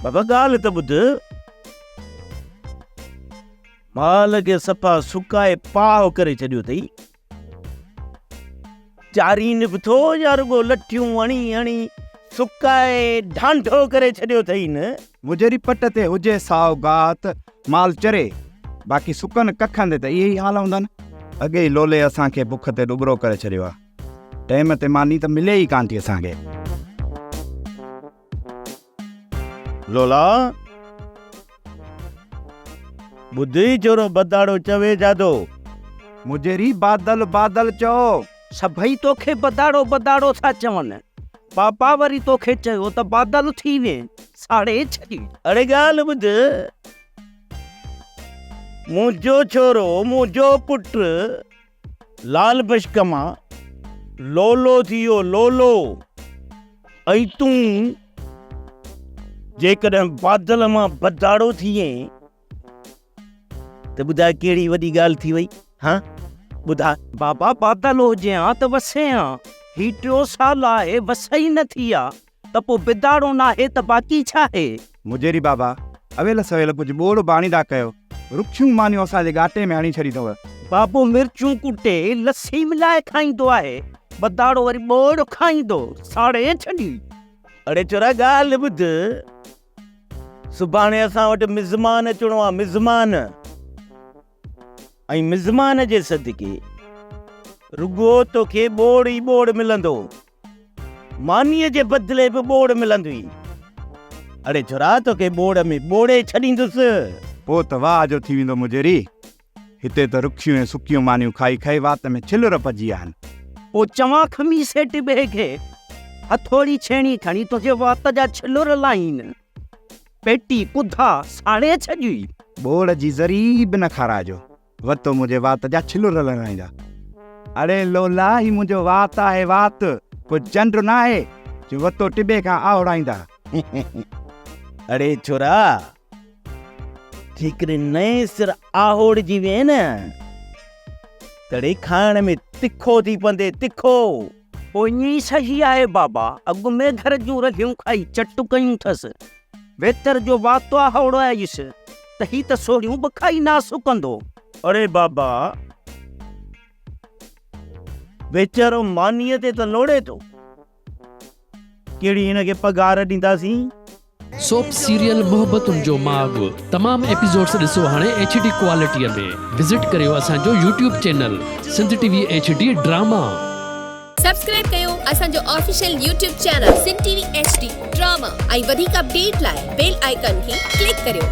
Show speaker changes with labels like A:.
A: بابا ڳالهه ته ٻڌ. مال کي صفا سڪائي پاهه ڪري ڇڏيو اٿئي. چارين به ٿو يا رڳو لٺيون هڻي هڻي سڪائي ڍانڍو ڪري ڇڏيو اٿئي نه.
B: مجري پٽ تي هجي سائو گاهه ته مال چري، باقي سڪن ڪکن تي ته اهي ئي حال هوندا نه. اڳي ئي لولي اسان کي بک تي ڏٻرو ڪري ڇڏيو آهي. ٽيم تي ماني ته ملي ئي ڪانه ٿي اسان کي.
A: لولا! ٻڌ ئي ڇورو بداڙو چوي ڇا ٿو؟
B: مجري بادل بادل چئو.
C: سڀئي توکي بداڙو بداڙو ٿا چون. بابا وري توکي چيو ته بادل ٿي وين، ساڙي ڇڏي.
A: اڙي ڳالهه ٻڌ. منهنجو ڇورو، منهنجو پٽ لال بشڪ مان لولو ٿي ويو لولو ۽ تون جيڪڏهن بادل مان بداڙو ٿئين ته ٻڌاء ڪهڙي وڏي ڳالهه ٿي وئي ها ٻڌاء.
C: بابا بادل هجين ها ته وسين ها هي ٽيو سال آهي وس ئي نه ٿي آ. ته پوء بداڙو ناهي ته باقي ڇاهي؟
B: مجيري بابا، اويل سويل ڪجهه ٻوڙ به آڻيندا ڪيو، رکيون مانيون اسان جي ڳاٽي ۾ هڻي ڇڏي اٿو.
C: بابو مرچون ڪٽي لسي ملائي کائيندو آهي، بداڙو وري ٻوڙ کائيندو، ساڙي ڇڏي.
A: اڙي چورا ڳالهه ٻڌ، سڀاڻي اسان وٽ مزمان اچڻو آ، مزمان. ۽ مزمان جي صدقي رڳو توکي ٻوڙ ئي ٻوڙ ملندو. مانيء جي بدلي به ٻوڙ ملندوئي. اڙي ڇورا توکي ٻوڙ ۾ ٻوڙي ڇڏيندس.
B: پوء ته واهه جو ٿي ويندو مجيري. هتي ته رکيون ۽ سڪيون مانيون کائي کائي وات ۾ ڇلر پئجي ويا آهن.
C: پوء چوان خميسي ٽٻي کي هٿوڙي ڇيڻي کڻي تنهنجي وات جا ڇلر لاهين. پيٽي ڪڌا ساڙي ڇڏيئي.
B: ٻوڙ جي ذري به نه کارائجو. وتو منهنجي وات جا ڇلر لهرائيندا. اڙي لولا هي منهنجو وات آهي وات، ڪو چنڊ ناهي جو وتو ٽٻي کان آهوڙائيندا.
A: اڙي ڇورا جيڪڏهن نئين سر آهوڙجي وئين نه تڙي کائڻ ۾ تکو ٿي پوندي تکو.
C: پوء ائين ئي صحيح آهي بابا، اڳ ۾ گهر جون رلهيون کائي چٽ ڪيون ٿس. ويتر جو وات آهوڙائيس ته هي ته سوڙهيون به کائي ناس ڪندو.
A: اڙي بابا! ويچارو مانيء تي ته لوڙي ٿو. ڪهڙي هن کي پگهار ڏينداسين؟
D: سوپ سيريل محبتن جو ماڳ تمام ايپيسوڊس ڏسو هاڻي ايڇ ڊي ڪوالٽي ۾ وزٽ ڪريو اسان جو YouTube channel Sindh T V H D drama.
E: Subscribe ڪيو اسان جو official YouTube channel Sindh T V H D drama ۽ وڌيڪ اپڊيٽ لاء بيل آئيڪان کي ڪلڪ ڪريو.